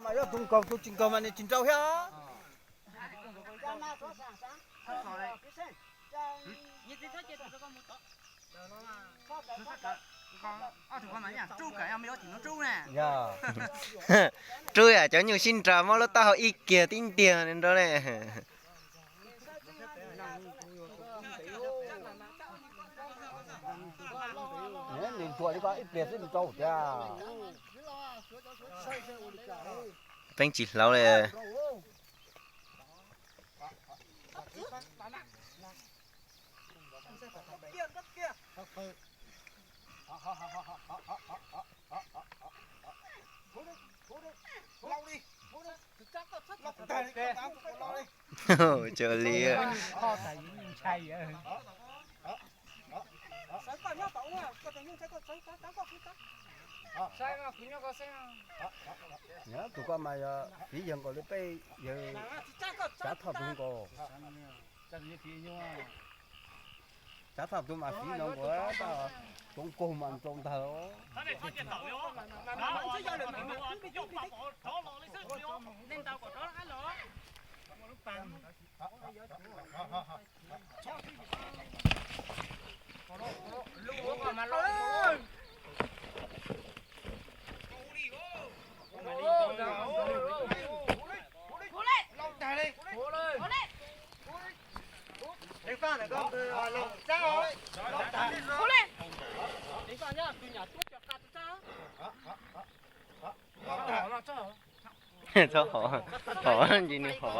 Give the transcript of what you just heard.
Mas yog tus nkaug tus tsis nkaug mas nws tsis nrau thiab. Rub yam cov nyuj sib nraus muab lub taub hau ib kiag tib ntiag nrau ne. Nws nthuav li ko ib pliag xwb nws rau tiag. Peeb tsis hlauv li. Cov li. Tus koj mas yog fiv yawg nkaus li peb yawg Tsav Thoj tus nkaus. Tsav Thoj tus mas fiv no nkaus, toob kaug mas nrau ntag. Txhob hov, hov ntsis nws hov.